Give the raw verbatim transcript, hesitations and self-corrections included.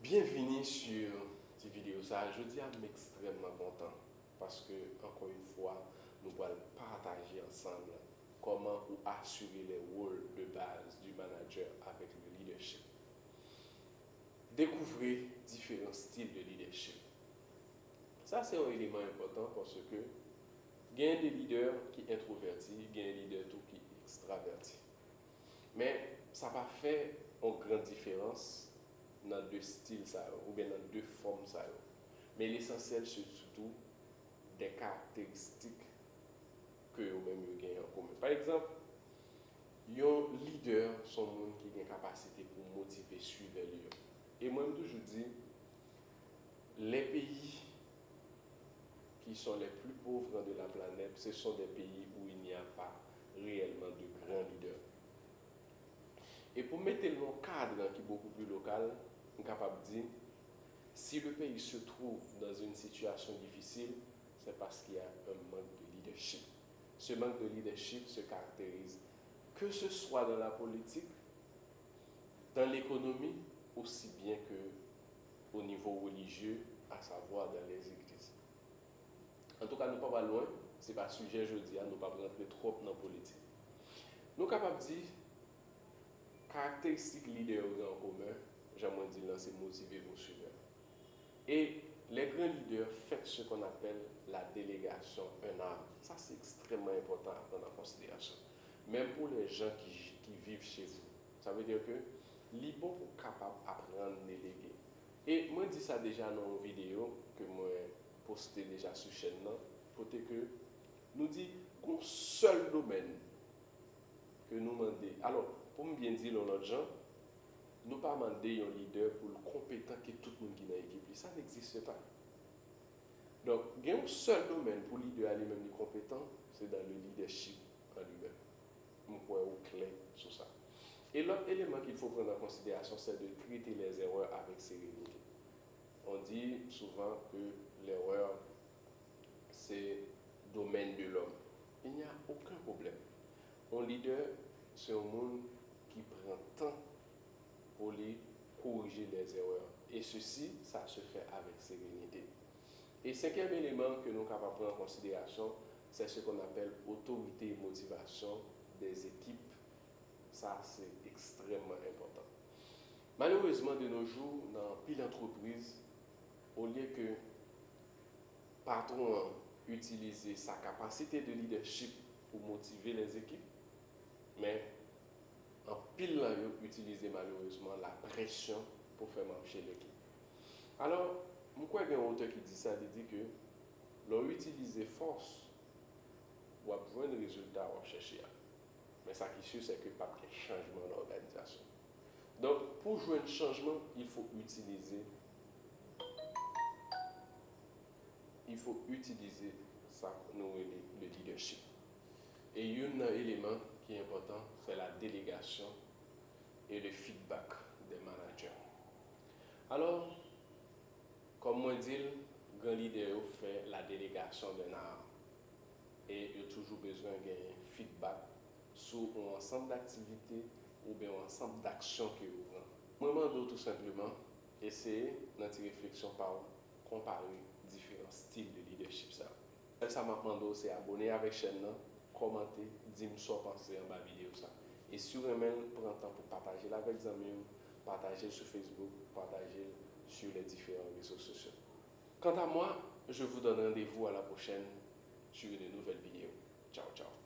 Byenvini sou ti videyo sa a. Jodi a, m ekstrèmman kontan paske, ankò yon fwa, nou pral pataje ansanm kòman ou asire les rôles de base du manager avec le leadership. Découvrez différents styles de leadership. Sa se yon eleman enpòtan paske gen de lidè ki entwovèti, gen lidè tou ki ekstravèti. Men, sa pa fè yon gran diferans nan de stil sa yo, oubyen nan de fòm sa yo. Men lesansyèl, se sitou de karakteristik ke yo menm yo genyen an komen. Pa egzanp, yon lidè se yon moun ki gen kapasite pou motive swiv li yo. E mwen, m toujou di, les pays qui sont les plus pauvres de la planète, ce sont des pays où il n'y a pas réellement de grands leaders. E pou mete l nan yon kad ki beaucoup plus local, m kapab di, si le pays se trouve dans une situation difficile, c'est parce qu'il y a un manque de leadership. Ce manque de leadership se caractérise que ce soit dans la politique, dans l'économie, aussi bien que au niveau religieux, à savoir dans les églises. Antouka, nou pa pral lwen, se pa sijè jodi a, nou p ap rantre twòp nan politik. Nou kapab di, karakteristik lidè yo gen an komen, jan mwen di l lan, se motive bon swiv. Et les grands leaders font ce qu'on appelle la délégation en armes. Sa se ekstrèmman enpòtan à prendre en considération. Menm pou les gens qui, qui vivent chez vous. Sa vle di ke li bon pou kapab aprann delege. E mwen di sa deja nan yon videyo ke mwen poste deja sou chèn nan, kote ke nou di gon sèl domèn ke nou mande. Alò, pou m byen di l yon lòt jan, nou pa mande yon lidè pou l konpetan ke tout moun ki nan ekip li. Ça n'existe pas. Donk, gen yon sèl domèn pou lidè a li menm li konpetan, se dans le leadership en lui-même. M kwè ou klè sou sa. Et l'autre élément qu'il faut prendre en considération, c'est de traiter les erreurs avec sérénité. On dit souvent que l'erreur, c'est domaine de l'homme. Il n'y a aucun problème. Un leader, c'est un monde qui prend temps pour les corriger les erreurs. Et ceci, ça se fait avec sérénité. Et cinquième élément que nous avons pris en considération, c'est ce qu'on appelle autorité et motivation des équipes. Ça, c'est extrêmement important. Malheureusement, de nos jours, dans pile entreprise, au lieu que patron utilise sa kapasite de leadership pour motiver les équipes, men anpil nan yo itilize malerezman la pression pour faire marcher l'équipe. Alors, m kwè gen yon otè ki di sa, li di ke lè w itilize fòs, w ap jwenn rezilta w ap chèche a. Men sa ki si, se ke p ap gen chanjman nan òganizasyon. Donk, pou jwenn chanjman, il faut utiliser, il faut utiliser sa nou rele le leadership. E youn nan eleman ki enpòtan, se la délégation et le feedback des managers. Alors, kòm mwen di l, gran lidè yo fè la délégation d'un art. E yo toujou bezwen gen feedback sou yon ansanm d'aktivite oubyen yon ansanm d'aksyon ke yo pran. Mwen mande w tou senpleman, eseye, nan ti refleksyon pa w, konpare diferan stil de lidèchip sa yo. Sèl sa m ap mande w, se abone avèk chèn nan, kòmante, di m sa w panse anba videyo sa. E si w renmen l, pran tan pou pataje l avèk zanmi w, pataje l sou Facebook, pataje l sur les différents réseaux sociaux. Quant à moi, je vous donne rendez-vous à la prochaine sur une nouvelle vidéo. Ciao, ciao.